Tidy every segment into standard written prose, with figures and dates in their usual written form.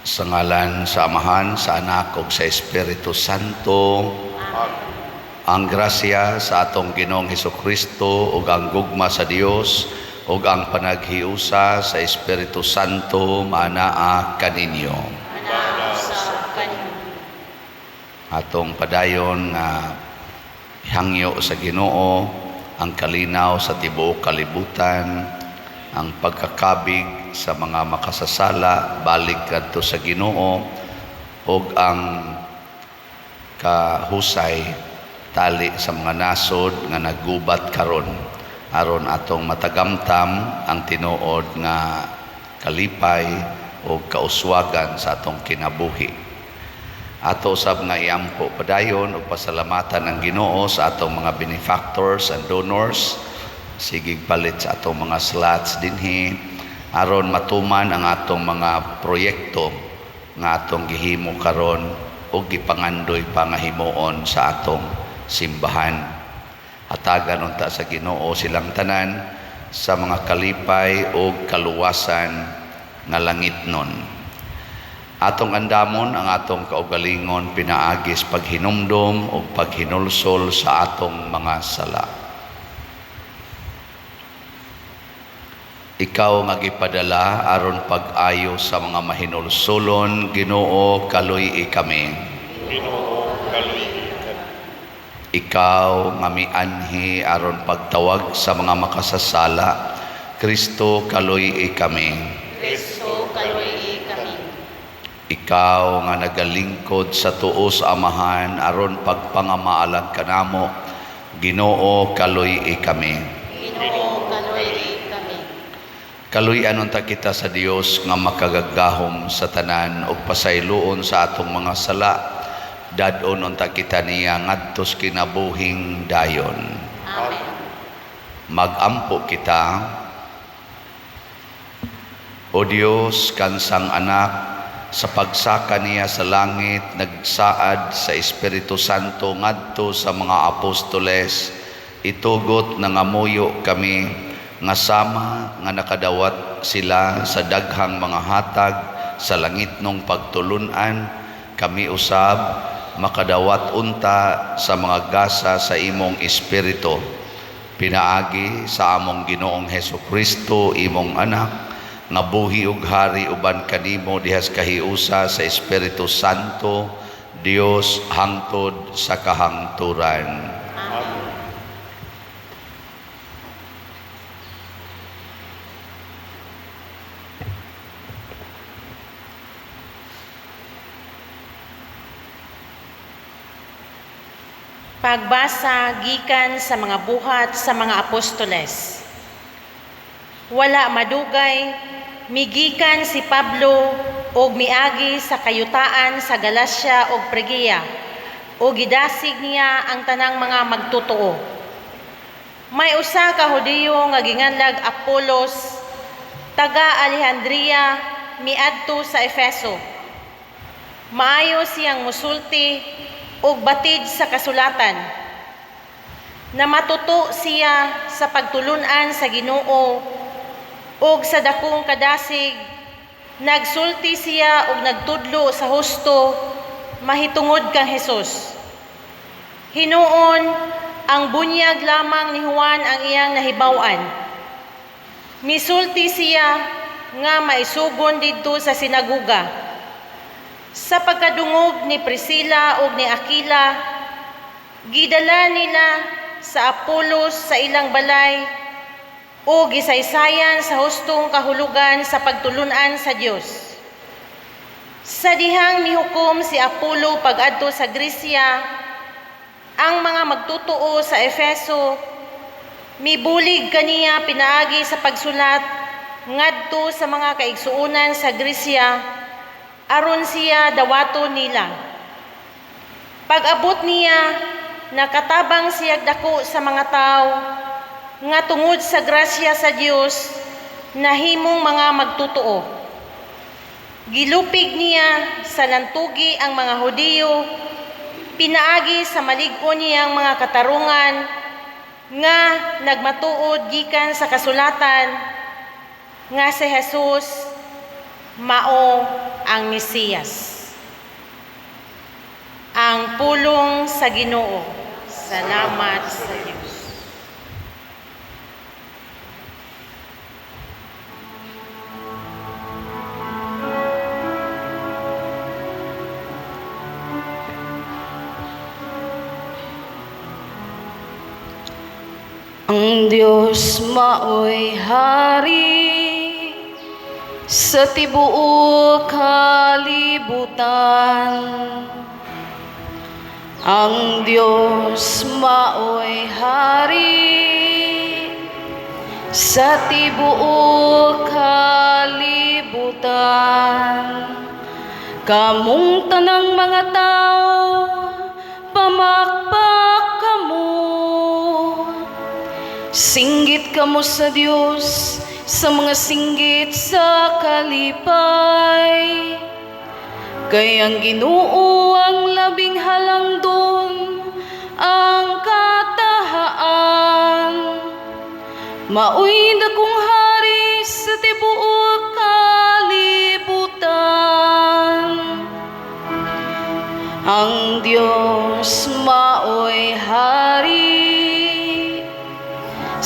Sa ngalan sa Amahan, sa Anak ug sa Espiritu Santo. Amen. Ang grasya sa atong Ginoong Hesukristo ug ang gugma sa Dios ug ang panaghiusa sa Espiritu Santo maanaa kaninyo. Manaa usab kanimo. Atong padayon nga hangyo sa Ginoo ang kalinaw sa tibuok kalibutan, ang pagkakabig sa mga makasasala balik kadto sa Ginoo ug ang kahusay tali sa mga nasod nga naggubat karon aron atong matagamtam ang tinuod nga kalipay ug kauswagan sa atong kinabuhi. Ato usab nga iampo padayon ug pasalamatan ang Ginoo sa atong mga benefactors and donors, sigig palit sa atong mga slots dinhi aron matuman ang atong mga proyekto nga atong gihimo karon ug gipangandoy pa nga himuon sa atong simbahan. Hatagan unta sa Ginoo silang tanan sa mga kalipay ug kaluwasan nga langitnon. Atong andamon ang atong kaugalingon pinaagi sa paghinumdom ug paghinulsol sa atong mga sala. Ikaw nga gipadala aron pag-ayo sa mga mahinulsolon, Ginoo, kaluy-i kami. Ginoo, kaluy-i kami. Ikaw nga mianhi aron pagtawag sa mga makasasala, Kristo, kaluy-i kami. Kristo, kaluy-i kami. Ikaw nga nagalingkod sa tuo sa Amahan aron pagpangamaalag kanamo, Ginoo, kaluy-i kami. Ginoo, kaluy-i kami. Kaluy-an unta kita sa Dios nga makagagahom sa tanan ug pasayloon sa atong mga sala. Dad-on unta kita niya ngadto sa kinabuhing dayon. Amen. Magampo kita. O Dios, kansang anak, sa pagsaka niya sa langit, nagsaad sa Espiritu Santo ngadto sa mga apostoles, itugot nga ngamuyo kami nga sama nga nakadawat sila sa daghang mga hatag sa langitnong pagtulunan, kami usab makadawat unta sa mga gasa sa imong Espiritu. Pinaagi sa among Ginoong Hesukristo, imong anak, nga buhi ug hari uban kanimo dihas kahiusa sa Espiritu Santo, Dios hangtod sa kahangturan. Amen. Pagbasa gikan sa mga buhat sa mga apostoles. Wala madugay, migikan si Pablo og miagi sa kayutaan sa Galacia ug Prigia, ug gidasig niya ang tanang mga magtotoo. May usa ka Hudiyo nga ginganlag Apolos, taga Alejandria, miadto sa Efeso. Maayo siyang musulti ug batid sa kasulatan. Namatuto siya sa pagtulun-an sa Ginoo ug sa dakong kadasig nagsulti siya ug nagtudlo sa husto mahitungod kang Hesus. Hinuon ang bunyag lamang ni Juan ang iyang nahibaw-an. Misulti siya nga maisugon didto sa sinaguga. Sa pagkadungog ni Priscilla ug ni Aquila, gidala nila sa Apolos sa ilang balay o gisaysayan sa hustong kahulugan sa pagtulunan sa Dios. Sa dihang mihukom si Apollo pag-adto sa Gresya, ang mga magtotoo sa Efeso mibulig kaniya pinaagi sa pagsulat ngadto sa mga kaigsuonan sa Gresya aron siya dawaton nila. Pag-abot niya, nakatabang siya dako sa mga tao nga tungod sa grasya sa Dios nahimong mga magtotoo. Gilupig niya sa lantugi ang mga Hudiyo pinaagi sa malig-on niyang mga katarungan nga nagmatuod gikan sa kasulatan nga si Jesus Mao ang Mesiyas. Ang pulong sa Ginoo. Salamat sa Dios. Ang Diyos maoy hari sa tibuok kalibutan. Ang Diyos maoy hari sa tibuok kalibutan. Kamong tanang mga tao, pamakpak kamo. Singgit kamo sa Dios sa mga singgit sa kalipay. Kay ang Ginoo ang labing halangdon, ang katahaan. Maoy dakong hari sa tibuok kalibutan. Ang Diyos maoy hari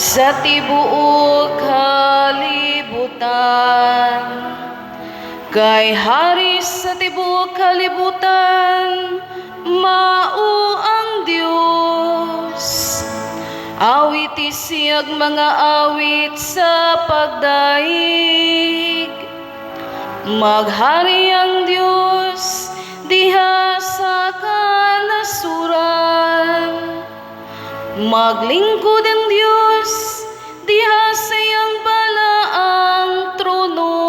sa tibuok kalibutan. Kay hari sa tibuok kalibutan, mao ang Diyos. Awiti siyag mga awit sa pagdaig. Maghari ang Diyos diha sa kanasuran. Maglingkod ang Diyos diha sa iyang balaang trono.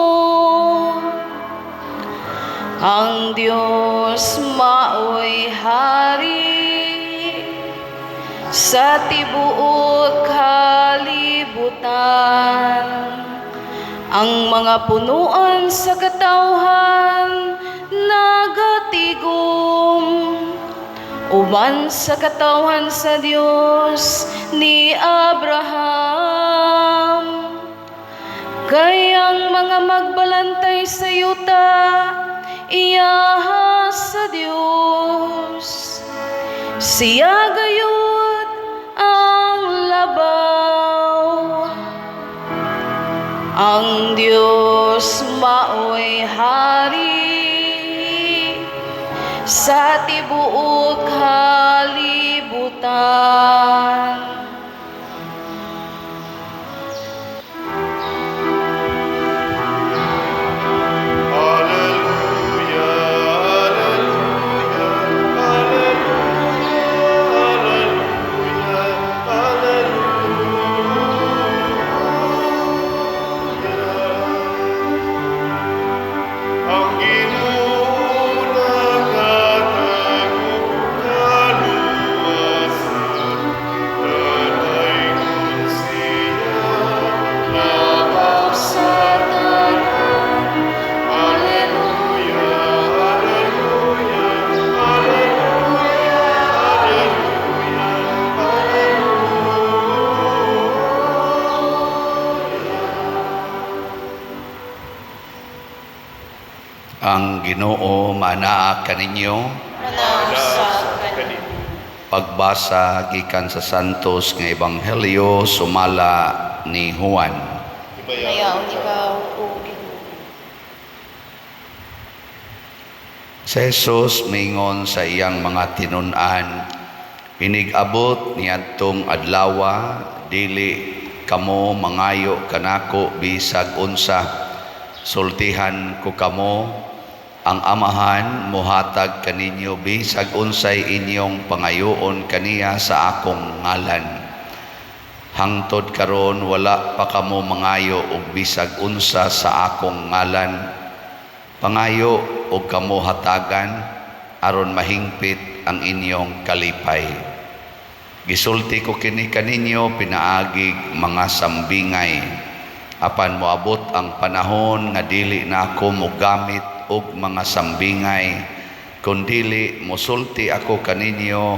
Ang Diyos maoy hari sa tibuok kalibutan. Ang mga punuan sa katawhan nagatigom uban sa katawhan sa Dios ni Abraham. Kay ang mga magbalantay sa yuta, iyaha sa Dios. Siya gayud ang labaw. Ang Diyos maoy hari sa tibuok kalibutan. Alleluia, alleluia, alleluia, alleluia, alleluia. Ang Ginoo naghatag og kaluwasan, Danaygon siya labaw sa tanan. Alleluia, alleluia, alleluia, alleluia, Ang Ginoo manaa kaninyo. Sa kanino. Pagbasa gikan sa Santos nga Ebanghelyo sumala ni Juan. Himayaon ikaw, O Ginoo. Si Jesus mingon sa iyang mga tinun-an, inig-abot niadtong adlawa, dili kamo mangayo kanako bisag unsa. Sultihan ko kamo, ang Amahan mohatag kaninyo bisag unsay inyong pangayoon kaniya sa akong ngalan. Hangtod karon wala pa kamo mangayo og bisag unsa sa akong ngalan. Pangayo og kamo hatagan aron mahingpit ang inyong kalipay. Gisulti ko kini kaninyo pinaagig mga sambingay. Apan moabot ang panahon nga dili na ako mogamit og mga sambingay, kundili mosulti ako kaninyo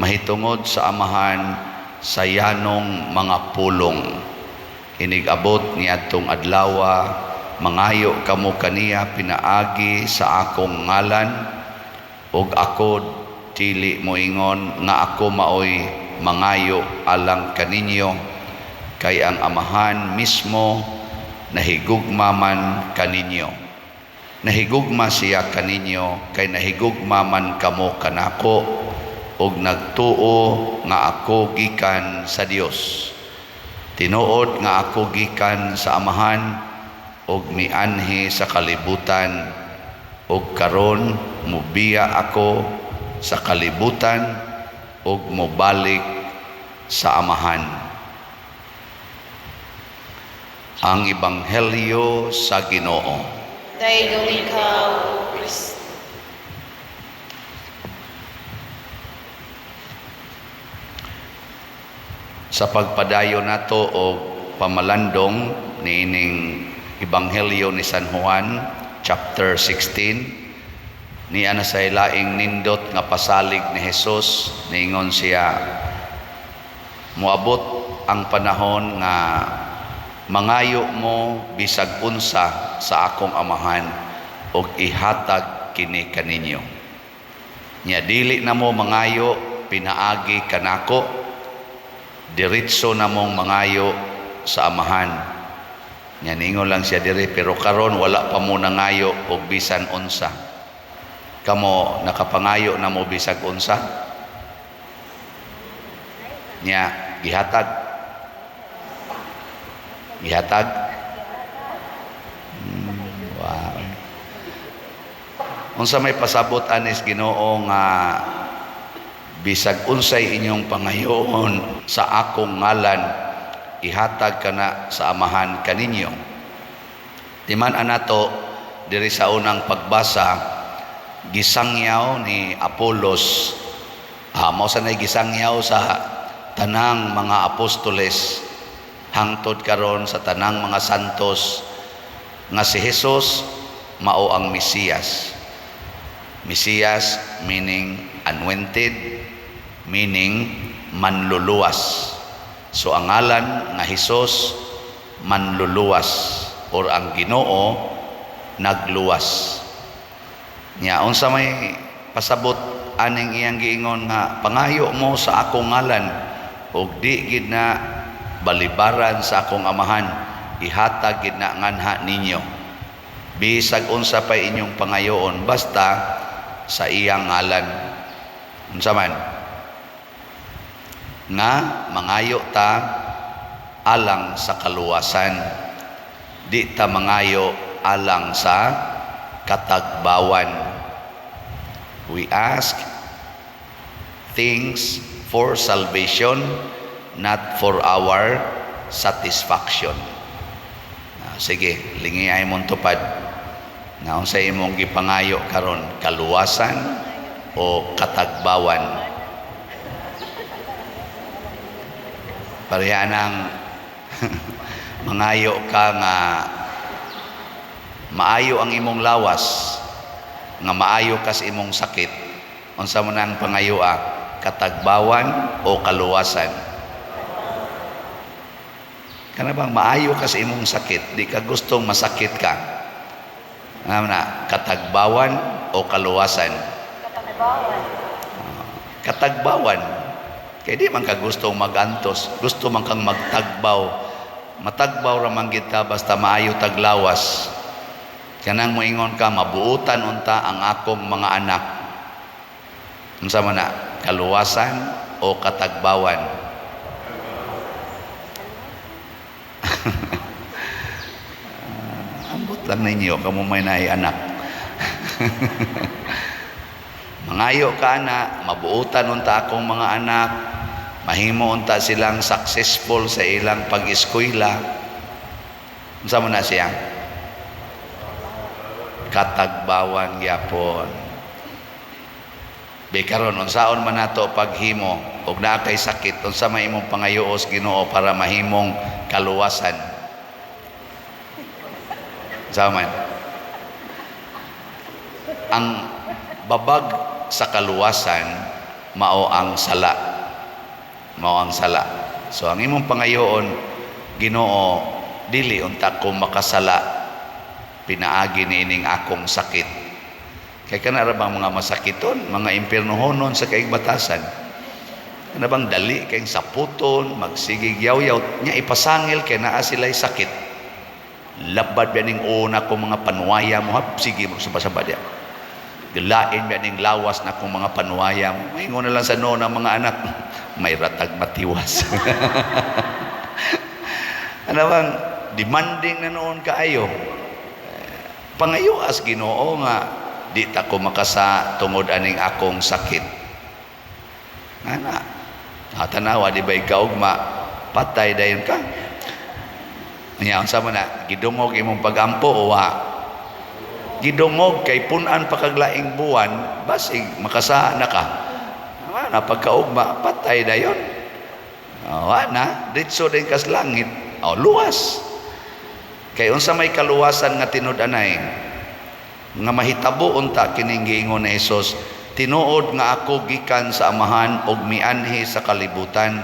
mahitungod sa Amahan sa yanong mga pulong. Inig-abot niadtong adlawa, Mangayo kamo kaniya pinaagi sa akong ngalan, ug ako dili moingon nga ako maoy mangayo alang kaninyo, kay ang Amahan mismo nahigugma man kaninyo. Nahigugma siya kaninyo kay nahigugma man kamo kanako ug nagtuo nga ako gikan sa Dios. Tinuod nga ako gikan sa Amahan ug mianhi sa kalibutan, ug karon mubiya ako sa kalibutan ug mobalik sa Amahan. Ang Ebanghelyo sa Ginoo. Dayon ikaw, O Kristo. Sa pagpadayon nato og pamalandong niining Ebanghelyo ni San Juan chapter 16, niya na sa laing nindot nga pasalig ni Jesus. Niingon siya, "Moabot ang panahon nga mangayo mo bisag unsa sa akong Amahan ug ihatag kini kaninyo. Nya dili na mo mangayo pinaagi kanako, diretso na mong mangayo sa Amahan." Nya ningon lang siya diri, "Pero karon wala pa mo nangayo og bisan unsa." Kamo, nakapangayo na mo bisag unsa? Nya gihatag? Gihatag? Wow. Unsa may pasabot anis Ginoo nga bisag unsay inyong pangayoon sa akong ngalan, ihatag kana sa Amahan kaninyo? Timan anato diri sa unang pagbasa, gisangyaw ni Apolos, mao sa nay gisangyaw sa tanang mga apostoles hangtod karon sa tanang mga santos, nga si Jesus mao ang Mesiyas. Mesiyas meaning anointed, meaning manluluwas. So ang ngalan nga Hesus, manluluwas, or ang Ginoo nagluwas. Nya unsa may pasabot aning iyang giingon nga pangayo mo sa akong ngalan ug di gid na balibaran sa akong Amahan, ihatag gid na nganha ninyo bisag unsa pay inyong pangayoon basta sa iyang ngalan? Unsa man nga mangayo ta alang sa kaluwasan, di ta mangayo alang sa katagbawan. We ask things for salvation, not for our satisfaction. Sige, lingi ay mong tupad na unsa imong gipangayo karon, kaluwasan o katagbawan? Pareha nang mangayo ka nga maayo ang imong lawas, nga maayo ka sa imong sakit. Unsa man ang pangayoa, katagbawan o kaluwasan? Kana bang maayo ka sa imong sakit, di ka gustong masakit ka? Ano na, katagbawan o kaluwasan? Katagbawan. Katagbawan. Kay di man ka gustong magantos, gusto man kang magtagbaw. Matagbaw ra man gid ta basta maayo taglawas. Kanang moingon ka, mabuutan unta ang akong mga anak. Unsa man na, kaluwasan o katagbawan? Ambot lang ninyo, kamo may naay anak. Mangayo ka na, mabuutan unta akong mga anak, mahimo unta silang successful sa ilang pag-eskwela. Unsa man na siya? Katagbawan gyapon. Bi karon unsaon man nato paghimo og naa kay sakit, unsa may imong pangayuos Ginoo para mahimong kaluwasan? Unsa man? Ang babag sa kaluwasan mao ang sala. Mao ang sala. So ang imong pangayoon, Ginoo, dili unta ko makasala. Pinaagi niining akong sakit. Kay kana ra bang mga masakiton, mga impiernohonon sa kaigbatasan. Kana bang dali kay saputon, magsigig yaw-yaw, nya ipasangil kay naa sila'y sakit. Labad ba ning una ko mga panuwaya mo, hap, sige mo sabasaba diya. Galain ba ning lawas na kong mga panuwaya mo. Maingon na lang sa noon ang mga anak, may ratag matiwas. Ano bang demanding na noon kaayo. Pangayo as Ginoo nga di ta ko makasa tungod aning akong sakit. Ana, tanawa di ba kaugma, patay dayon ka. Nya unsa man na gidungog imong pagampo o wa? Gidungog kay punan pa kag laing buwan, basig makasa na ka. Ana pagkaugma, patay dayon. Oh, wa na, ditso din kas langit. Oh, luwas. Kay unsa may kaluwasan nga tinud-anay nga mahitabo unta kining giingon ni Hesus, "Tinuod nga ako gikan sa Amahan ug mianhi sa kalibutan,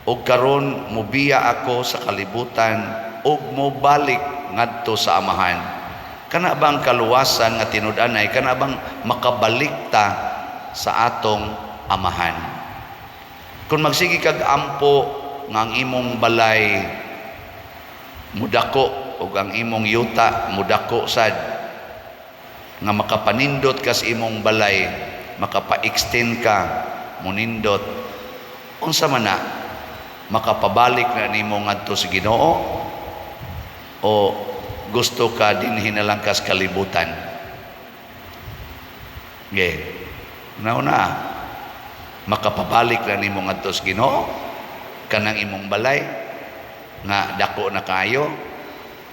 ug karon mobiya ako sa kalibutan ug mobalik ngadto sa Amahan." Kana bang kaluwasan nga tinud-anay, kana bang makabalik ta sa atong Amahan? Kung magsige kag ampo nga ang imong balay mudako ug ang imong yuta mudako sad, nga makapanindot ka sa imong balay, makapa-extend ka, munindot, unsa man na, makapabalik na nimo ngadto sa Ginoo o gusto ka dinhi na lang kas kalibutan? Ge. Nauna, makapabalik na nimo ngadto sa Ginoo kanang imong balay nga dako na kaayo,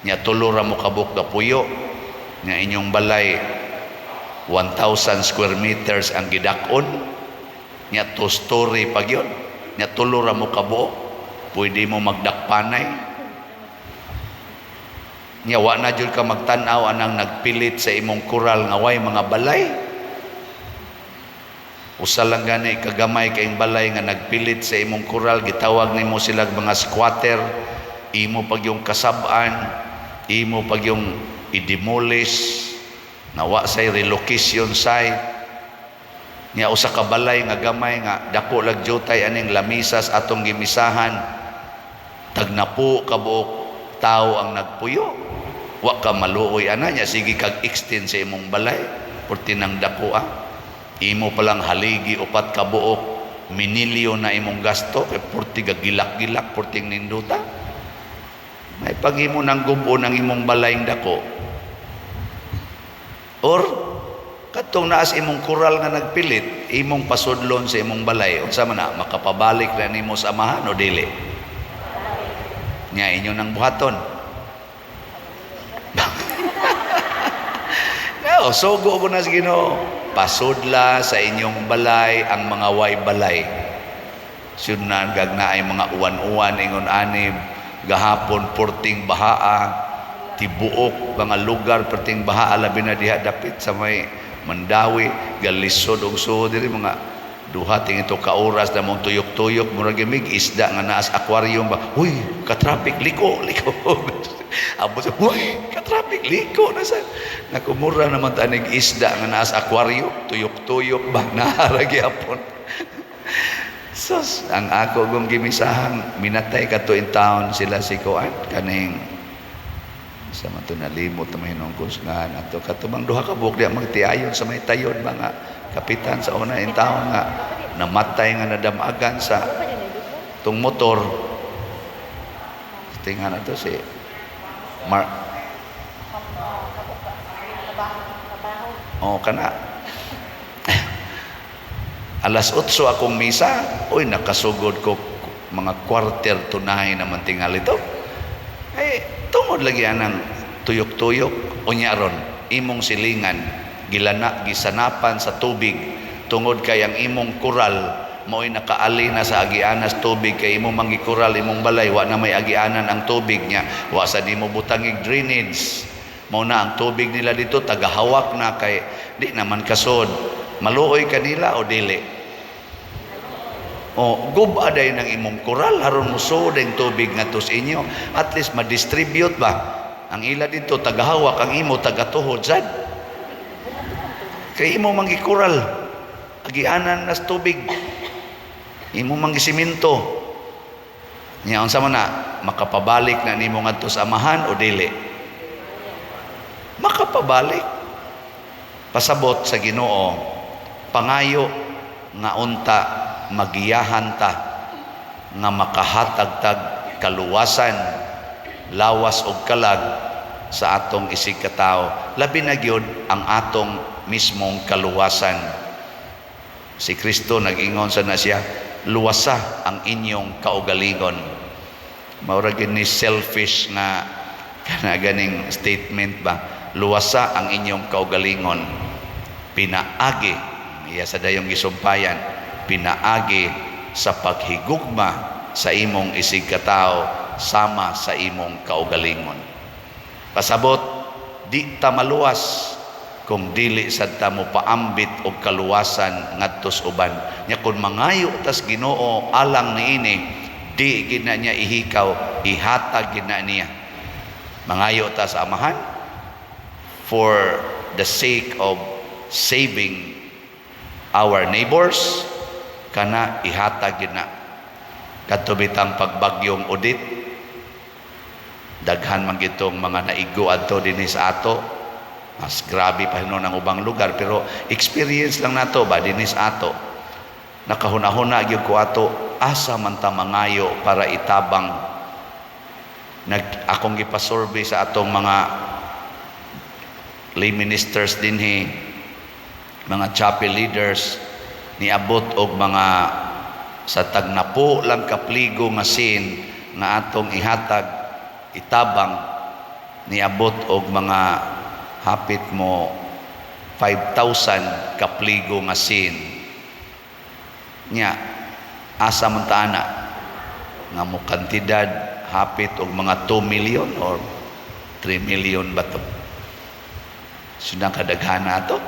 nya tulo ra mo kabuk gapuyo, nga inyong balay 1,000 square meters ang gidak-on, nya 2 story pag yun, nya tulo ra mo kabuok, pwede mo magdakpanay, nya wa na jud ka magtan-aw anang nagpilit sa imong kural nga way mga balay. Usa lang gani kagamay kayong balay nga nagpilit sa imong kural, gitawag nimo sila mga squatter, imo pag yung kasab-an, imo pag yung i-demolish, nawa say relocation site. Nya usa ka balay nga gamay nga dako lag jutay aning lamisas atong gimisahan, tagnapo ka buok tao ang nagpuyo. Wa ka maluoy ana, nya sige kag extend sa imong balay, perti nang dako ah. Imo palang haligi upat ka buok, minilyo na imong gasto kay perti gilak-gilak, perting ninduta. May paghimo ng gubo ng imong balayng dako. Or katong naas imong kural nga nagpilit, imong pasudlon sa imong balay, unsa man na, makapabalik na nimo sa Amahan o dili? Nya inyo nang buhaton. No, sugo ko na sa Ginoo. Pasudla sa inyong balay ang mga way balay. Sunan gag naay mga uwan-uwan ingon anib gahapon, porting bahaa, tibuok mga lugar perting bahaa, labi na diha dapit sa may Mandawi, galisod og suod diri mga duha ting ito ka oras na mong tuyok-tuyok, murag mig isda nga naas aquarium ba. Huy, ka-traffic, liko liko. Abot sa, huy, ka-traffic, liko na sa nakumura naman tanig isda nga naas aquarium, tuyok-tuyok ba, naara gyapon. Sus, ang ako gong gimisahan, minatay kato in town sila si Kuan, kaning sa man to, nalimot na mahinong kusgan ato katubang duha ka buok diya magtiayon sa may tayon, mga kapitan sa una in town nga namatay nga nadamagan sa tung motor. Tingnan na to si Mar oh, kana alas 8 akong misa. Uy, nakasugod ko mga 8:45 naman tingali to. Eh, tungod lagi anang tuyok-tuyok. Unya ron, imong silingan gilana, gisanapan sa tubig tungod kay ang imong kural mao'y nakaali na sa agianas tubig, kay imong mangikural imong balay, wa na may agianan ang tubig niya, wa sa nimo butangig drainage, mao na ang tubig nila dito tagahawak na kay di naman kasod. Maluoy kanila o dili? O guba day ng imong kural aron musuod ang tubig ngadto sa inyo, at least ma-distribute ba. Ang ila dito tagahawak, ang imo tagatuhod sad. Kay imo man gikural. Agianan nas tubig. Imo man gisiminto. Nya unsa man na makapabalik na nimo ngadto sa amahan o dili? Makapabalik. Pasabot sa Ginoo, pangayo nga unta magiyahan ta nga makahatag tag kaluwasan, lawas og kalag sa atong isig katawo, labi na gyud ang atong mismong kaluwasan. Si Kristo nag-ingon sa na siya, "Luwasa ang inyong kaugalingon." Mao ra gyud ni selfish nga kana ganing statement ba, "Luwasa ang inyong kaugalingon," pinaagi iya sa dayong gisumpayan, pinaagi sa paghigugma sa imong isig katawo sama sa imong kaugalingon. Pasabot, di ta maluwas kung dili sad ta mo paambit og kaluwasan ngadto sa uban. Nya kun mangayo tas Ginoo alang niini, di gid na niya ihikaw, ihatag gid na niya. Mangayo ta sa Amahan for the sake of saving our neighbors, kana ihatag gid na. Kadto bitang pagbagyong Odette, daghan man gitong mga naigo adto dinhi sa ato. Mas grabe pa hinuon ang ubang lugar, pero experience lang nato ba dinhi sa ato. Nakahuna-huna gyud ko ato, asa man ta mangayo para itabang. Nag akong gipasurvey sa atong mga lay ministers dinhi, mga chapel leaders, niabot og mga sa tagnapo lang kapligo nga sin nga atong ihatag, itabang, niabot og mga hapit mo 5,000 kapligo nga sin. Nya asa man ta ana nga mo kantidad hapit og mga 2 million or 3 million ba to? Sunang kadaghan ato.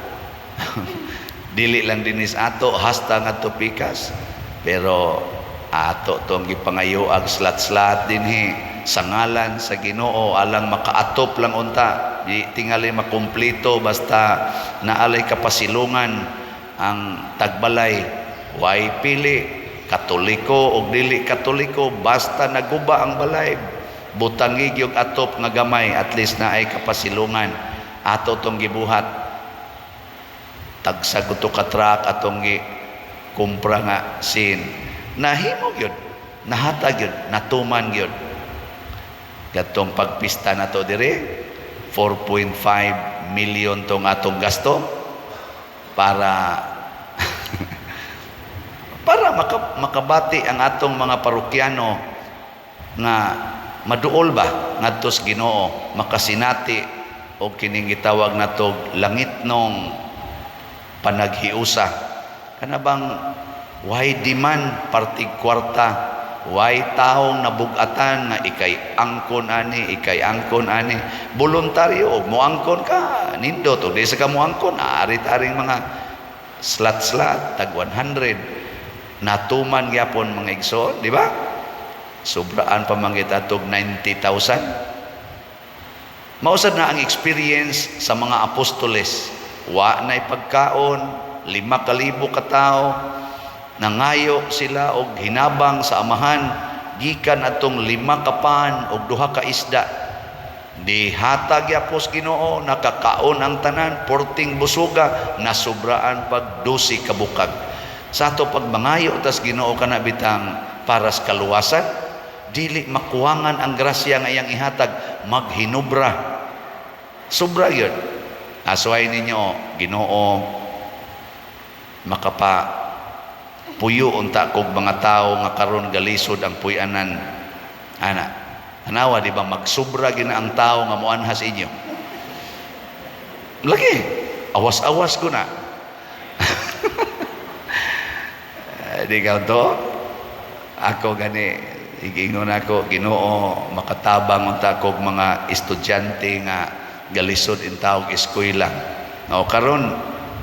Dili lang dinis ato, hasta ngadto pikas. Pero ato tong gipangayo ag slat-slat dinhi sa ngalan sa Ginoo alang makaatop lang unta. Di tingali makumpleto, basta naalay kapasilungan ang tagbalay. Way pili Katoliko og dili Katoliko, basta naguba ang balay, butangi gyud atop nga gamay, at least naay kapasilungan. Ato tong gibuhat, tagsa guto ka truck atong gi kumpra nga sin. Nahimo gyud, nahatag gyud, natuman gyud. Katong pagpista nato dire, 4.5 million tong atong gasto para makabati ang atong mga parokyano nga maduol ba ngadto sa Ginoo, makasinati og kining gitawag natog langitnong panaghiusa. Kana bang why demand partig kwarta, why taong nabugatan nga ikay angkon ani, ikay angkon ani, voluntaryo og moangkon ka, nindot. Og di sa ka moangkon, arit-aring mga slat-slat tag 100. Natuman gyapon, mga igsoon, di ba? Sobraan pa man kita tog 90,000. Mausad na ang experience sa mga apostoles. Wa na'y pagkaon, 5,000 ka tawo, nangayo sila og hinabang sa Amahan gikan atong lima ka pan og duha ka isda. Dihatag yapos Ginoo, nakakaon ang tanan, porting busuga, nasubraan pag 12 ka bukag. Sa ato pagmangayo tas Ginoo kana bitang para sa kaluwasan, dili makuwangan ang grasya nga iyang ihatag, maghinubra. Sobra yun. Asway ninyo, Ginoo, makapa puyo unta kog mga tawo nga karon galisod ang puy-anan. Ana, anawa di ba magsubra gina ang tao nga moanha sa inyo? Lagi, awas-awas ko na. Di ka to? Ako gani, igingon ako, Ginoo, makatabang unta kog mga estudyante nga galisod in tawag eskwela. No, karon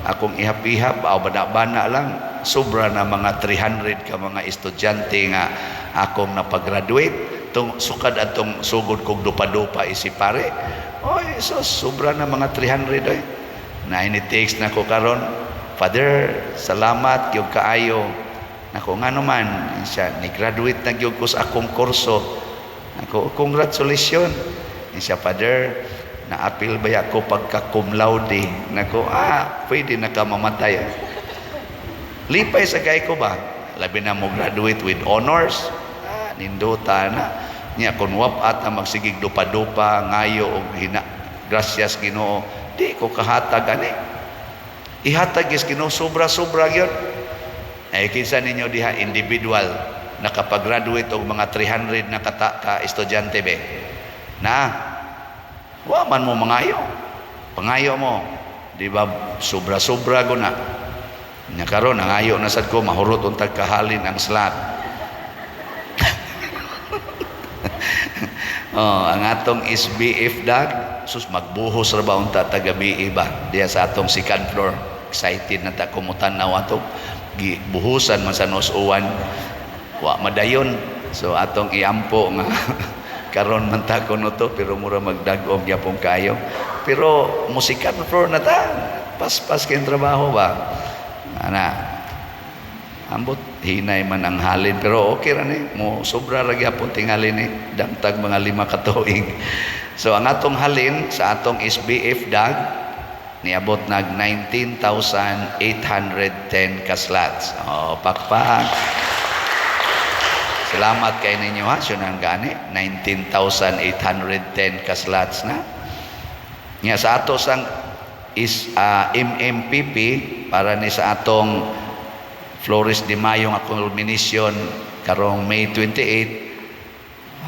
akong ihap-ihap, aw bana-bana lang, sobra na mga 300 ka mga estudyante nga akong napagraduate. Tung sukad atong sugod kog dupa-dupa isip pare. Oy, so sobra na mga 300 oy. Na ini-text na ko karon. "Father, salamat gyud kaayo." Nako, "Ngano man?" Siya, "Ni-graduate na gyud ko sa akong kurso." Ako, "Congratulations." Siya, "Father, naapil ba ako pagka cum laude?" Nako, "Ah, pwede na ka mamatay." Lipay sa kay ko ba? Labi na mo graduate with honors. Ah, nindota na. Niya, kung wap-at ang magsigig dupa-dupa, ngayo og hina, gracias Ginoo, di ko kahatag ani. Ihatag is Ginoo sobra-sobra gyud. Ay kinsa ninyo diha individual nakapag-graduate og mga 300 na kata ka estudyante be? Na wa man mo mangayo. Pangayo mo. Di ba sobra-sobra guna. Nya karon nangayo na sad ko mahurot untag kahalin ang slot. Oh, ang atong SBF dag, sus, magbuhos ra ba unta tagabi ba diya sa atong second floor. Excited na ta kumutan-aw ato. Gibuhusan man sa nos uwan. Wa madayon. So atong iampo nga karon man ta kuno to, pero mura magdag-om gyapon kayo. Pero mo second floor na ta. Paspas kay trabaho ba. Ana. Ambot hinay man ang halin pero okay ra ni mo, sobra ra gyapon tingali ni damtag mga 5 ka tuig. So ang atong halin sa atong SBF dag niabot nag 19,810 ka slots. Oh, pakpak. Salamat kay ninyo ha, syunan gani 19,810 ka slots na. Nya sa ato sang is MMPP para ni sa atong Flores de Mayo nga culmination karong May 28,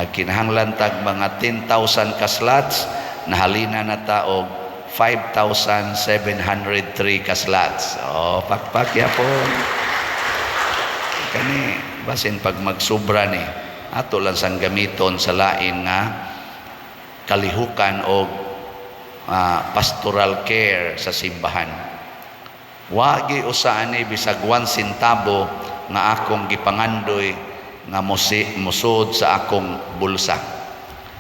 nagkinahanglan tag mga 10,000 ka slots, nahalina na ta og 5,703 ka slots. Oh, pakpak yapon. Kani basin pag magsubra ni ato lang sang gamiton sa lain nga kalihukan og pastoral care sa simbahan. Wagi usa ani bisag 1 sentabo nga akong gipangandoy nga musod sa akong bulsa.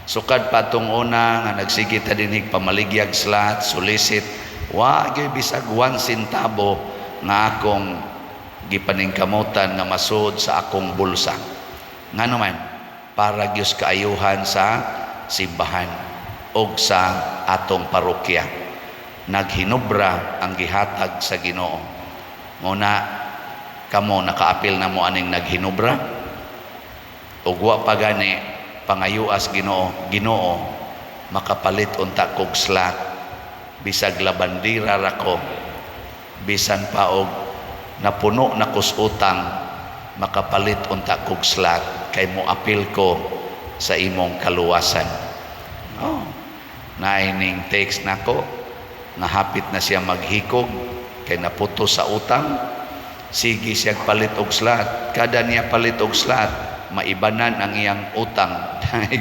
Sukad pa atong una nga nagsige ta dinhig pamaligyag slot, solicit, wagi bisag 1 sentabo nga akong gipaningkamutan nga masud sa akong bulsa. Ngano man, para gyud kaayuhan sa simbahan og sa atong parokya. Naghinubra ang gihatag sa Ginoo. Muna kamo nakaapil na mo aning naghinubra ug wa pa gani pangayuas Ginoo, Ginoo makapalit unta kog slot bisag labandira ra ko, bisan pa og napuno na kus utang, makapalit unta kog slot kay moapil ko sa imong kaluwasan. Oh, naining text nako nga hapit na siya maghikog kay naputo sa utang. Sige siya palit og slot. Kada niya palit og slot, maibanan ang iyang utang.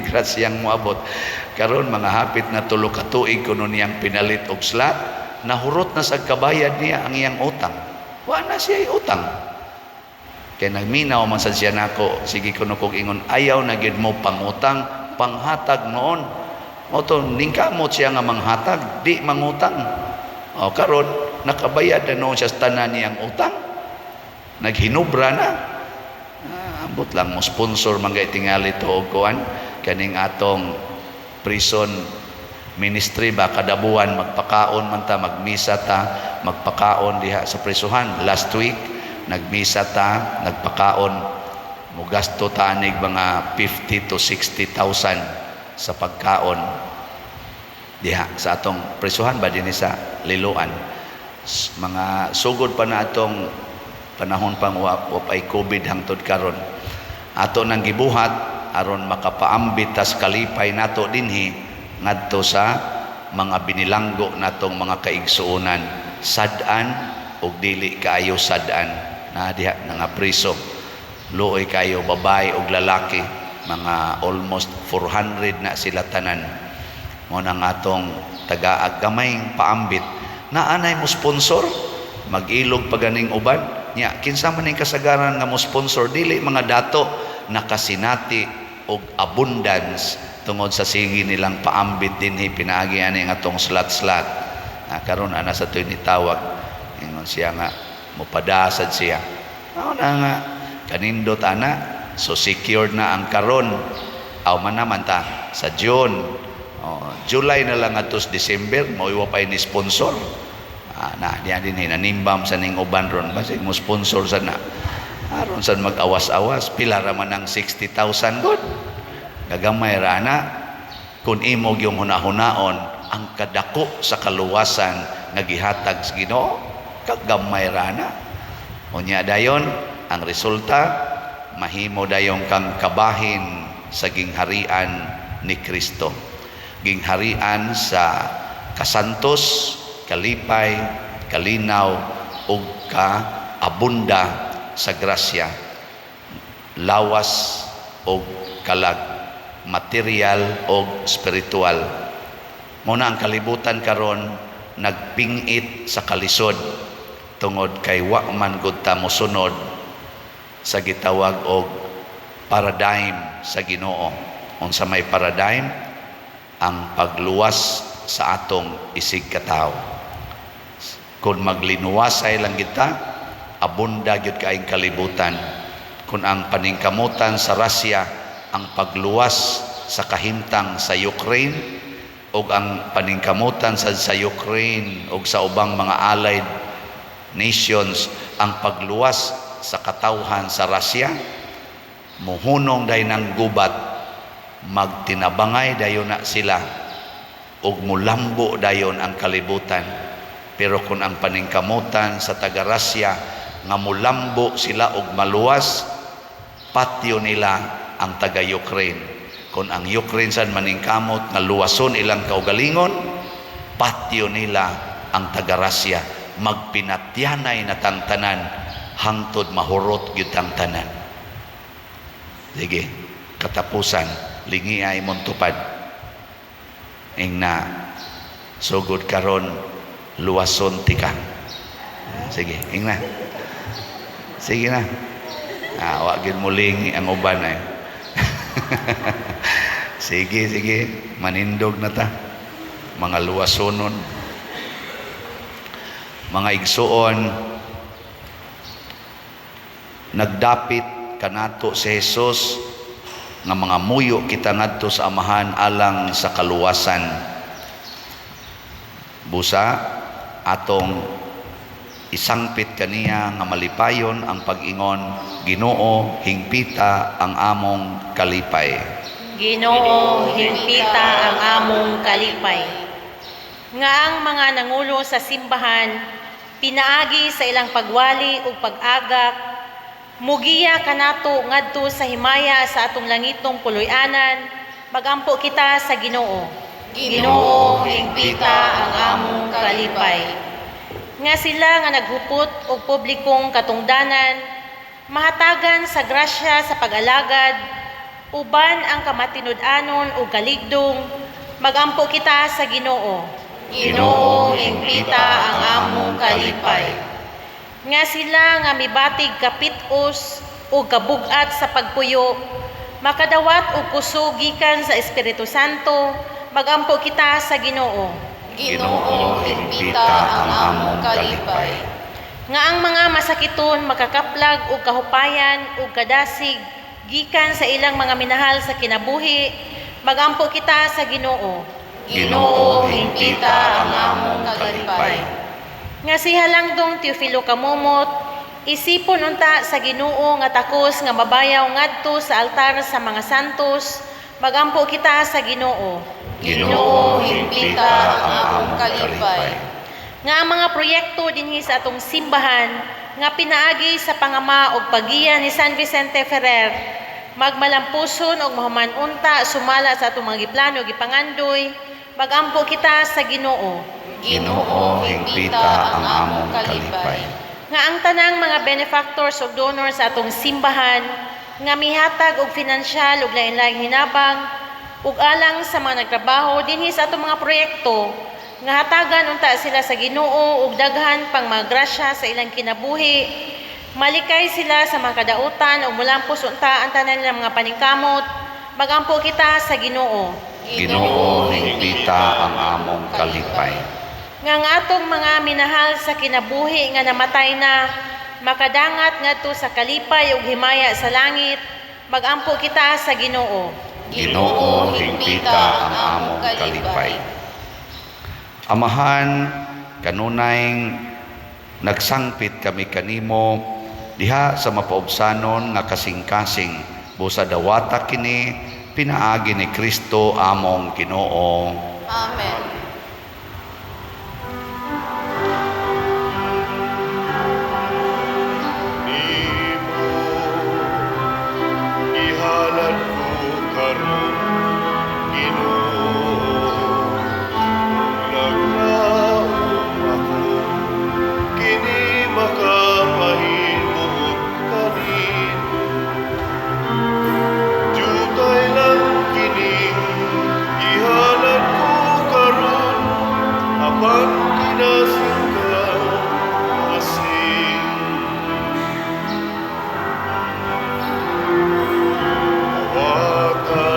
Grasyang moabot. Karon mga hapit na 3 ka tuig kuno niyang pinalit og slot, nahurot na sa kabayad niya ang iyang utang. Wa na siya utang. Kay nagminaw man sad siya nako, sige kuno kog ingon, ayaw na gyud mo pangutang, panghatag noon. Mao to ningkamot siya nga manghatag, di mangutang. O karon nakabayad na noon siya sa tanan niyang utang. Naghinubra na. Ambot lang mo sponsor man gay tingali to og kuan kaning atong prison ministry ba, kada buwan magpakaon man ta, magmisa ta, magpakaon diha sa prisuhan. Last week nagmisa ta, nagpakaon, mogasto ta anig mga 50 to 60,000 sa pagkaon diha sa atong prisuhan ba dinhi sa Liloan. Mga sugod pa na atong panahon pang wa pay COVID hangtod karon. Ato nang gibuhat aron makapaambit tas kalipay nato dinhi ngadto sa mga binilanggo natong mga kaigsuonan, sad-an ug dili kaayo sad-an na diha nga priso. Luoy kayo babae ug lalaki, mga almost 400 na sila tanan. Mo na nga atong tagaag gamayng paambit. Naanay mo sponsor, mag-ilog pa ganing uban. Nya kinsa man ning kasagaran nga mo sponsor, dili mga dato nakasinati og abundance tungod sa sige nilang paambit dinhi pinaagi ani ang atong slat-slat. Ah, karon ana sa tuy nitawag, ingon siya nga mopadasad siya. Mao na nga kanindot ana, so secured na ang karon. Aw man naman ta sa June. Oh, July na lang atos December, mao pa ni sponsor. Ah, na diyan din nanimbam sa ning uban ron, basig mo sponsor sa na. Aron sad mag-awas-awas, pila ra man ang 60,000 god. Gagamay ra ana kung imo gyung hunahunaon ang kadako sa kaluwasan nga gihatag sa Ginoo, kagamay ra ana. Unya dayon ang resulta, mahimo dayon kang kabahin sa gingharian ni Kristo. Gingharian sa kasantos, kalipay, kalinaw ug kaabunda sa grasya, lawas og kalag, material og spiritual. Mao na ang kalibutan karon nagpingit sa kalisod tungod kay wa man gud ta mosunod sa gitawag og paradigm sa Ginoo. Unsa may paradigm? Ang pagluwas sa atong isig katawo. Kung maglinuwasay lang kita, abunda gyud kaayong kalibutan. Kung ang paningkamutan sa Russia ang pagluwas sa kahimtang sa Ukraine ug ang paningkamutan sa Ukraine ug sa ubang mga allied nations ang pagluwas sa katawhan sa Russia, muhunong dayon ang gubat, magtinabangay dayon na sila ug mulambo dayon ang kalibutan. Pero kung ang paningkamutan sa taga Russia nga mulambo sila og maluwas, patyo nila ang taga Ukraine. Kung ang Ukraine sad maningkamot nga luwason ilang kaugalingon, patyo nila ang taga Russia. Magpinatyanay na tang tanan hangtod mahurot gyud tang tanan. Sige, katapusan, lingi ay imong tupad. Ingna, sugod karon, luwason tika. Sige, ingna. Sige na. Ah, wa gyud muling ang uban ay. Sige, sige, manindog na ta. Mga luwasonon. Mga igsuon, nagdapit kanato si Jesus nga mga muyo kita ngadto sa Amahan alang sa kaluwasan. Busa atong isangpit kaniya nga malipayon ang pag-ingon, "Ginoo, hingpita ang among kalipay." Ginoo, hingpita ang among kalipay. Nga ang mga nangulo sa simbahan, pinaagi sa ilang pagwali ug pag-agak, mugiya kanato ngadto sa himaya sa atong langitong puloy-anan, magampo kita sa Ginoo. Ginoo, hingpita ang among kalipay. Nga sila nga naghupot og publikong katungdanan, mahatagan sa grasya sa pag-alagad, uban ang kamatinud-anon ug kaligdong, magampo kita sa Ginoo. Ginoo, hingpita ang among kalipay. Nga sila nga mibatig kapit-os ug kabug-at sa pagpuyo, makadawat og kusog gikan sa Espiritu Santo, magampo kita sa Ginoo. Ginoo, hingpita ang among kalipay. Nga ang mga masakiton makakaplag og kahupayan ug kadasig gikan sa ilang mga minahal sa kinabuhi, magampo kita sa Ginoo. Ginoo, hingpita ang among kalipay. Nga si Halangdong Teofilo Camomot, isipon unta sa Ginoo nga takos nga mabayaw ngadto sa altar sa mga santos, magampo kita sa Ginoo. Ginoo, hingpita ang among kalipay. Nga ang mga proyekto dinhi sa atong simbahan nga pinaagi sa pangama og paggiya ni San Vicente Ferrer magmalampuson og mahuman unta sumala sa atong mga giplano gipangandoy, magampo kita sa Ginoo. Ginoo, hingpita ang among kalipay. Nga ang tanang mga benefactors ug donors sa atong simbahan nga mihatag og finansyal ug lain-laing hinabang ug alang sa mga nagtrabaho dinhi sa atong mga proyekto, nga hatagan unta sila sa Ginoo og daghan pang mga grasya sa ilang kinabuhi, malikay sila sa mga kadautan ug mulampos unta ang tanan nilang mga paningkamot, Magampo kita sa Ginoo. Ginoo, hingpita ang among kalipay. Nga ang atong mga minahal sa kinabuhi nga namatay na makadangat ngadto sa kalipay ug himaya sa langit, magampo kita sa Ginoo. Ginoo, hingpita ang among kalipay. Amahan, kanunay nagsangpit kami kanimo diha sa mapaubsanon nga kasing-kasing busa dawata kini pinaagi ni Kristo among Ginoo. Amen. Nimo ihalad ko karon, Ginoo, naglaom ako kini makapahimuot kanimo. Jutay lang kining ihalad ko karon, apan kinasingkang asing. Awata,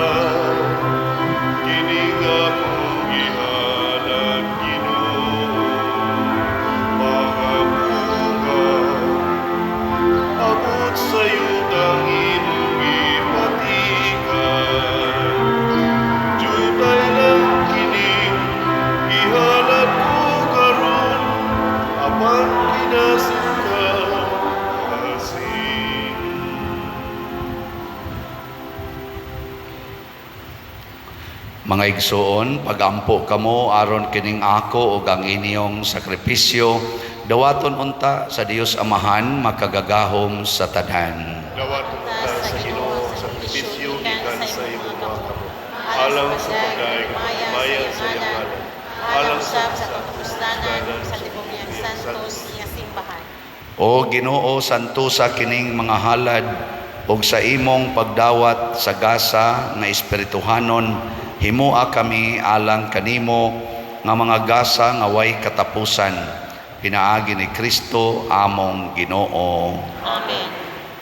kini nga akong gihalad, Ginoo, mga bunga, abot sa yutang imong gipatikan. Jutay lang kining gihalad ko karon, apan kinasingkang asing. Mga igsoon, pagampo kamo aron kining ako ug ang inyong sakripisyo dawaton unta sa Dios Amahan makagagahom sa tanan. Dawaton ta sa Ginoo ang sakripisyo gikan sa imong mga kamot. Alang sa pagdaig ug himaya sa iyang ngalan, alang usab sa kapuslanan sa tibok niyang santos nga simbahan. O Ginoo, santusa kining mga halad ug sa imong pagdawat sa gasa nga espirituhanon, himoa kami alang kanimo nga mga gasa nga way katapusan, pinaagi ni Kristo among Ginoo. Amen.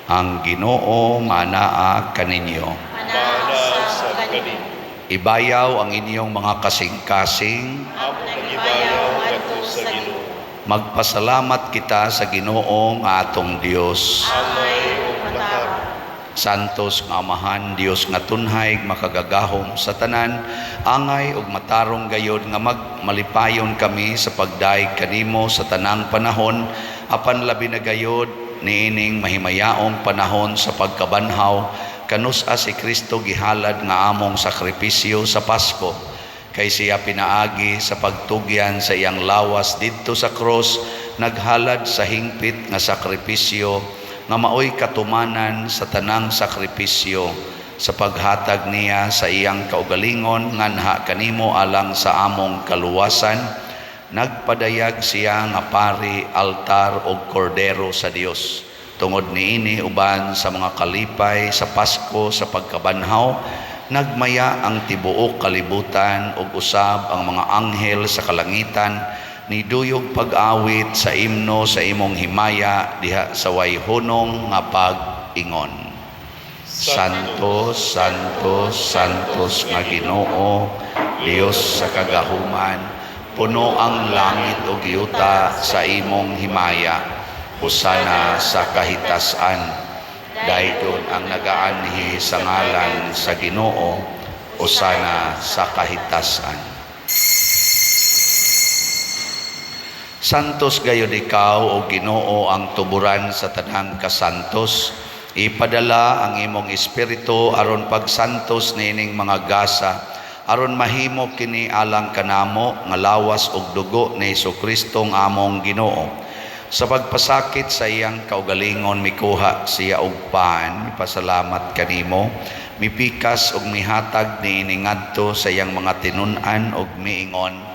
Ang Ginoo manaa kaninyo. Manaa sa usab kanimo. kanimo. Ibayaw ang inyong mga kasing-kasing. Amo nagibayaw ngadto sa Ginoo. Magpasalamat kita sa Ginoo nga atong Dios. Angay ug matarong. Santos nga Amahan, Dios nga tunhay, makagagahom sa tanan, angay ug matarong gayod nga magmalipayon kami sa pagdaig kanimo sa tanang panahon, apan labi na gayod niining mahimayaong panahon sa pagkabanhaw, kanus-a si Kristo gihalad nga among sakripisyo sa Pasko, kay siya pinaagi sa pagtugyan sa iyang lawas didto sa krus, naghalad sa hingpit nga sakripisyo nga maoy katumanan sa tanang sakripisyo sa paghatag niya sa iyang kaugalingon nganha kanimo alang sa among kaluwasan. Nagpadayag siya nga pari, altar ug kordero sa Dios. Tungod niini uban sa mga kalipay sa Pasko sa pagkabanhaw, nagmaya ang tibuok kalibutan ug usab ang mga anghel sa kalangitan niduyog pag-awit sa imno sa imong himaya diha sa way hunong nga pag-ingon. Santo, Santo, Santos nga Ginoo, Dios sa kagahuman, puno ang langit ug yuta sa imong himaya. Hosana sa kahitasan. Dayon ang nagaanhi sa ngalan sa Ginoo, hosana sa kahitasan. Santos gayud ikaw o Ginoo ang tuburan sa tanang kasantos. Ipadala ang imong espiritu aron pagsantos niining mga gasa, aron mahimo kini alang kanamo nga lawas ug dugo ni Hesukristo nga among Ginoo. Sa pagpasakit sa iyang kaugalingon mikuha siya og pan, pasalamat kanimo, mipikas ug mihatag niini ngadto sa iyang mga tinun-an ug miingon: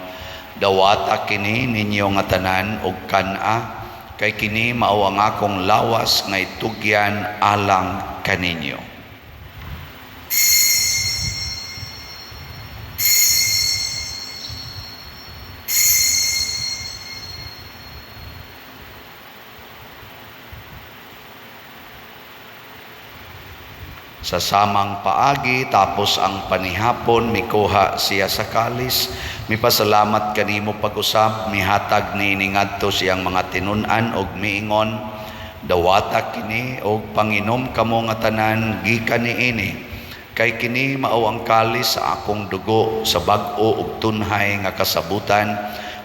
Dawata kini ninyo nga tanan og kan-a, kay kini mao ang akong lawas nga itugyan alang kaninyo. Sa samang paagi, tapos ang panihapon, mikuha siya sa kalis, mipasalamat kanimo pag-usab, mihatag niini ngadto sa iyang mga tinun-an og miingon, "Dawata kini og panginom kamo nga tanan gikan niini, kay kini mao ang kalis sa akong dugo sa bag-o ug tunhay nga kasabutan,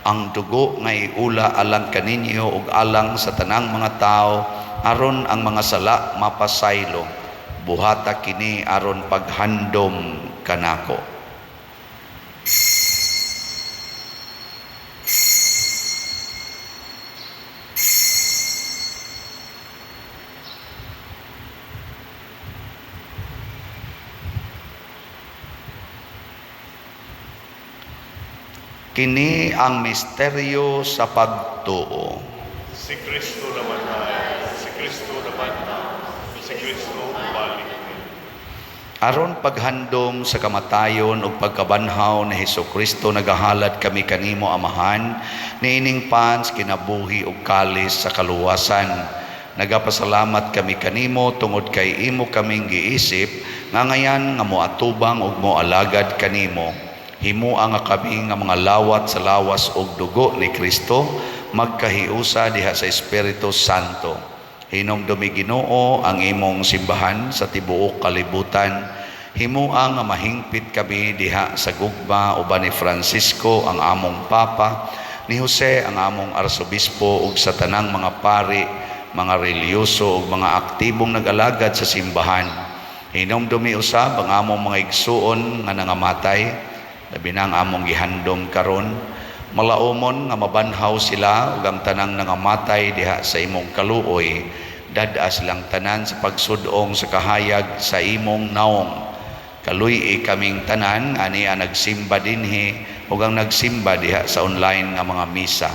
ang dugo nga iula alang kaninyo ug alang sa tanang mga tawo aron ang mga sala mapasaylo. Buhata kini aron paghandom kanako." Kini ang misteryo sa pagtuo. Si Kristo namatay, si Kristo nabanhaw, si Kristo balik. Aron paghandom sa kamatayon ug pagkabanhaw ni Hesukristo, nagahalad kami kanimo, Amahan, niining pan sa kinabuhi ug kalis sa kaluwasan. Nagapasalamat kami kanimo tungod kay imo kaming giisip nga ngayan nga moatubang ug moalagad kanimo. Himoa nga kami nga mga lawat sa lawas ug dugo ni Kristo magkahiusa diha sa Espiritu Santo. Hinumdumi, Ginoo, ang imong simbahan sa tibuok kalibutan. Himoa nga mahingpit kami diha sa gugma uban ni Francisco ang among Papa, ni Jose ang among Arsobispo ug sa tanang mga pari, mga relihiyoso ug mga aktibong nag-alagad sa simbahan. Hinumdumi usab ang among mga igsuon nga nangamatay, labi na ang among gihandom karon. Malaumon nga mabanhaw sila ug ang tanang nangamatay diha sa imong kaluoy. Dad-a silang tanan sa pagsud-ong sa kahayag sa imong naong. Kaluy-i kaming tanan ani ang nagsimba dinhi ug ang nagsimba diha sa online nga mga misa.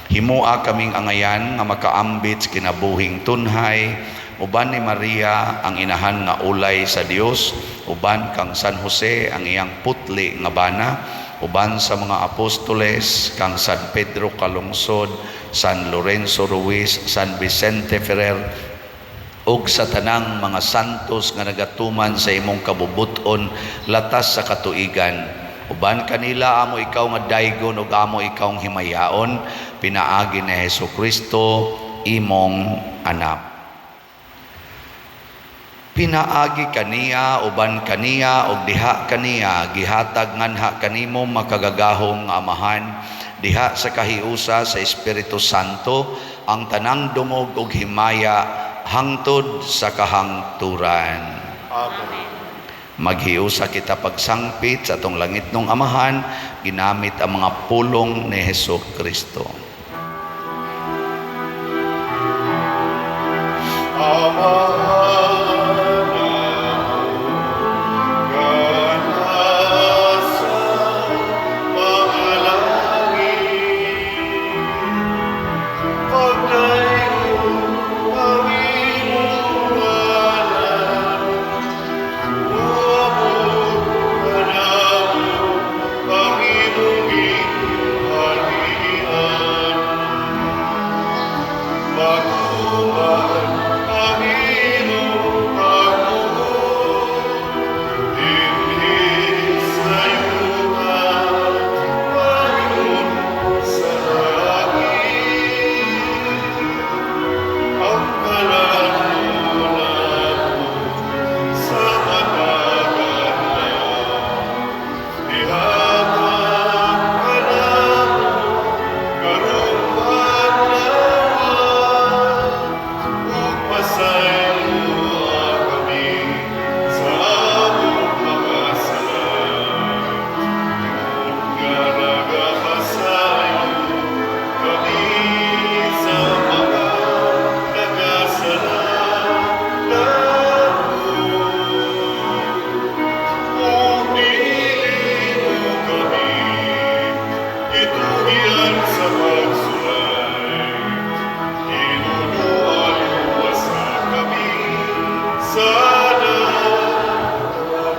Himoa kaming angayan nga makaambit sa kinabuhing tunhay uban ni Maria ang inahan nga ulay sa Dios, uban kang San Jose ang iyang putli nga bana, uban sa mga apostoles kang San Pedro Calungsod, San Lorenzo Ruiz, San Vicente Ferrer ug sa tanang mga santos nga nagatuman sa imong kabubut-on latas sa katuigan. Uban kanila amo ikaw nga daygon ug amo ikaw himayaon pinaagi ni Hesukristo imong anak. Pinaagi kaniya, uban kaniya ug diha kaniya, gihatag nganha kanimo makagagahom nga Amahan diha sa kahiusa sa Espiritu Santo ang tanang dungog ug himaya hangtod sa kahangturan. Amen. Maghiusa kita pagsangpit sa atong langitnong Amahan ginamit ang mga pulong ni Hesus Kristo. Amahan nga nasa mga langit, pagdaygon ang imong ngalan, moabot kanamo ang imong gingharian. Matuman ang imong pagbuot dinhi sa yuta ayon sa langit. Ang kalan-on namo sa matag adlaw, ihatag kanamo karong adlaw, ug pasayloa kami sa among mga sala, ingon nga nagapasaylo kami sa mga nagkasala namo. Ug dili mo kami itugyan sa pagsulay, hinunoa luwasa kami sa daot.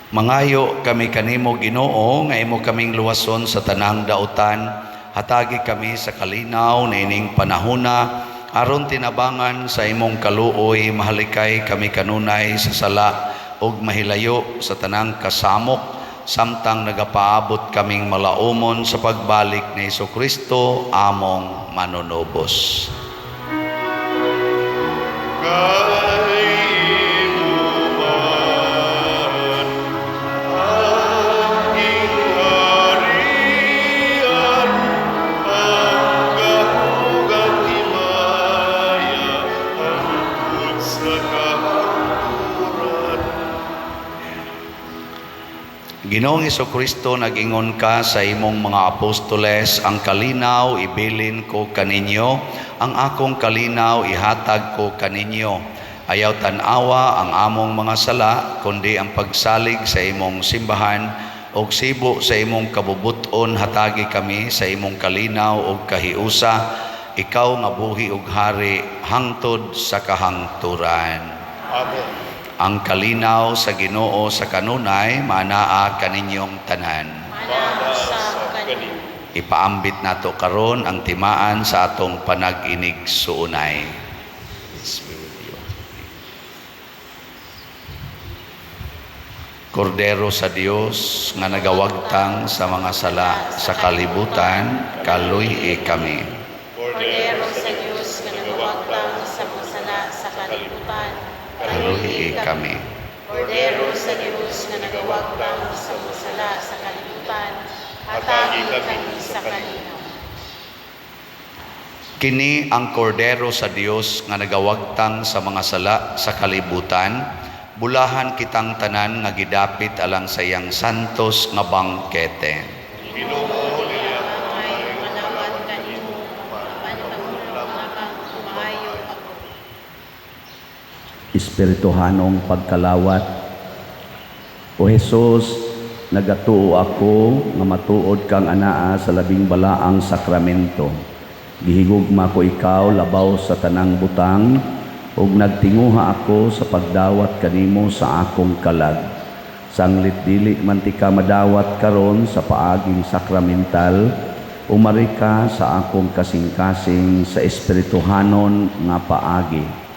Mangayo kami kanimo, Ginoo, nga imo kaming luwason sa tanang dautan. Hatagi kami sa kalinaw niining panahona. aron tinabangan sa imong kaluoy mahalikay kami kanunay sa sala ug mahilayo sa tanang kasamok samtang nagapaabot kaming malaumon sa pagbalik ni Hesukristo among manunubos. Kay imo man ang gingharian, ang gahom ug himaya, hangtod sa kahangturan. Ginoong Hesukristo, nag-ingon ka sa imong mga apostoles, ang kalinaw ibilin ko kaninyo, ang akong kalinaw ihatag ko kaninyo. Ayaw tan-awa ang among mga sala, kundi ang pagsalig sa imong simbahan, og sibo sa imong kabubuton hatagi kami sa imong kalinaw og kahiusa, ikaw nga buhi og hari hangtod sa kahangturan. Amen. Ang kalinaw sa Ginoo sa kanunay maanaa kaninyong tanan. Maanaa usab kanimo. Ipaambit nato karon ang timaan sa atong panag-inig suunay. Peace be with you. Kordero sa Dios nga nagawagtang sa mga sala sa kalibutan, kaluy-i kami. Kordero sa Dios nga nagawagtang sa mga sala sa kalibutan, Kaluy-i kami. Kordero sa Dios nga nagawagtang sa mga sala sa kalibutan, hatagi kami sa kalinaw. Kini ang kordero sa Dios nga nagawagtang sa mga sala sa kalibutan, bulahan kitang tanan nga gidapit alang sa iyang santos nga bangkete. Ginoo, dili ako Maayo maayo malawat kanimo, apan pangulong lamang maayo ako. Espirituhanong pagkalawat. O Hesus, nagatuo ako nga matuod kang anaa sa labing balaang sakramento. Gihigugma ko ikaw labaw sa tanang butang ug nagtinguha ako sa pagdawat kanimo sa akong kalag. Sanglit dili man ti ka madawat karon sa paaging sakramental, umari ka sa akong kasing-kasing sa espirituhanon nga paagi.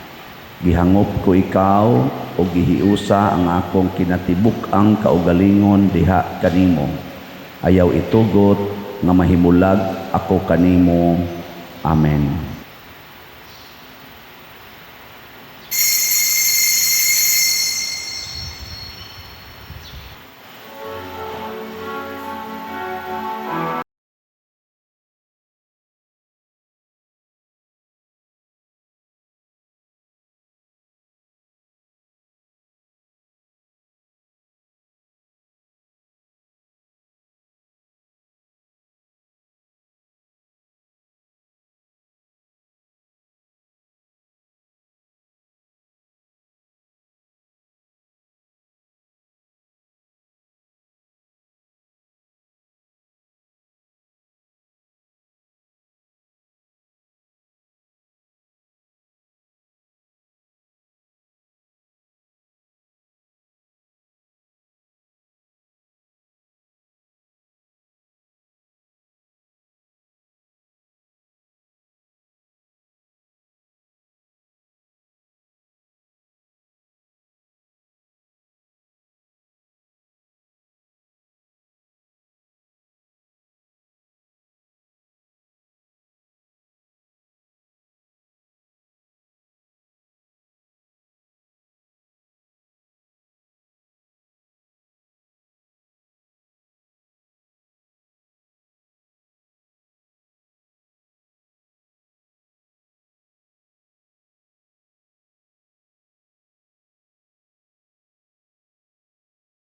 Gihangop ko ikaw o gihiusa ang akong kinatibuk-ang kaugalingon diha kanimo. Ayaw itugot nga mahimulag ako kanimo. Amen.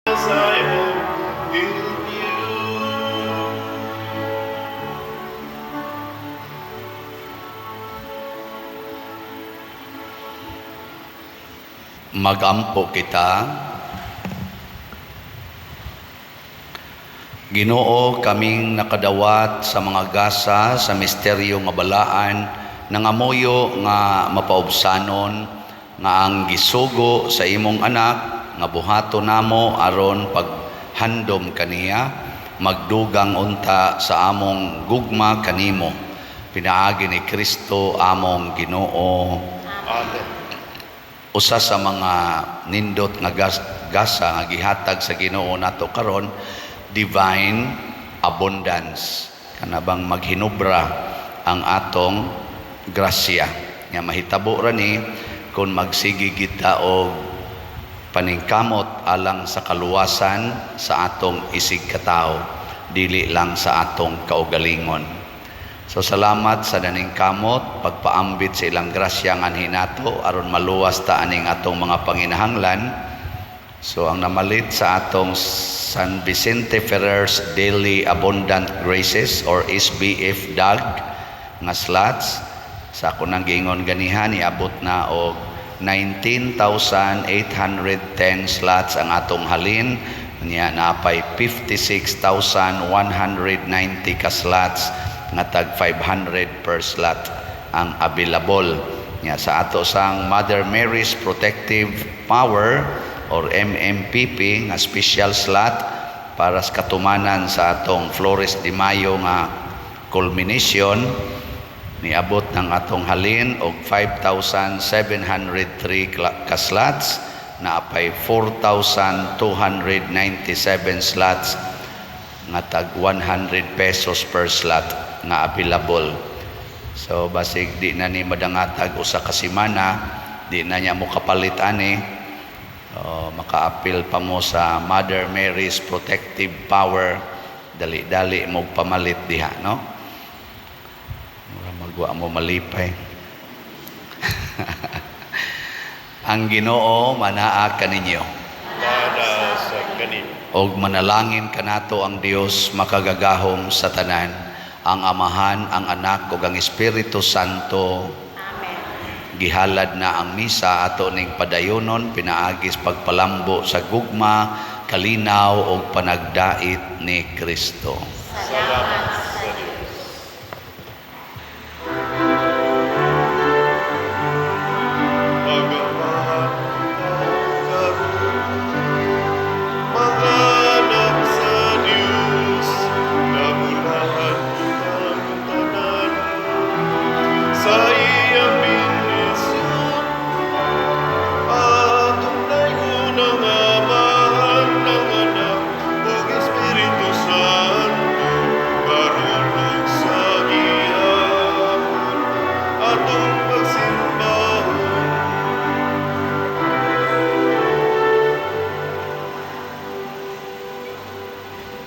As I am with you. Magampo kita. Ginoo, kaming nakadawat sa mga gasa sa misteryo nga balaan, nangamuyo nga mapaubsanon nga ang gisugo sa imong anak nga buhaton namo aron paghandom kaniya magdugang unta sa among gugma kanimo Pinaagi ni Kristo among Ginoo. Amen. Usa sa mga nindot nga gasa nga gihatag sa Ginoo nato karon, divine abundance, kana bang maghinubra ang atong grasya, nga mahitabo ra ni kung magsige kita og paningkamot alang sa kaluwasan sa atong isig katawo, dili lang sa atong kaugalingon. So salamat sa naningkamot pagpaambit sa ilang grasya nganhi nato aron maluwas ta aning atong mga panginahanglan. So ang namalit sa atong San Vicente Ferrer's Daily Abundant Graces or SBF DAG nga slots, sa ako nang giingon ganiha, niabot na og 19,810 slots ang atong halin niya. Napay 56,190 ka slots nga tag 500 per slot ang available niya. Sa ato sang Mother Mary's Protective Power or MMPP nga special slot para sa katumanan sa atong Flores de Mayo nga culmination, niabot ng atong halin og 5,703 ka slots. Naapay 4,297 slots nga tag 100 pesos per slot nga available. So basig di na ni madangatag usa ka semana, di na niya mo kapalit ani. Oh, makaapil pa mo sa Mother Mary's Protective Power, dali-dali mo pamalit diha, no? Mura magwa mo malipay. Ang Ginoo manaa kaninyo. Mana sa kanimo. Og manalangin kanato ang Dios makagagahom sa tanan, ang Amahan, ang Anak ug ang Espiritu Santo. Amen. Gihalad na ang misa, ato ning padayonon pinaagis pagpalambo sa gugma, kalinaw ug panagdait ni Kristo. Salamat.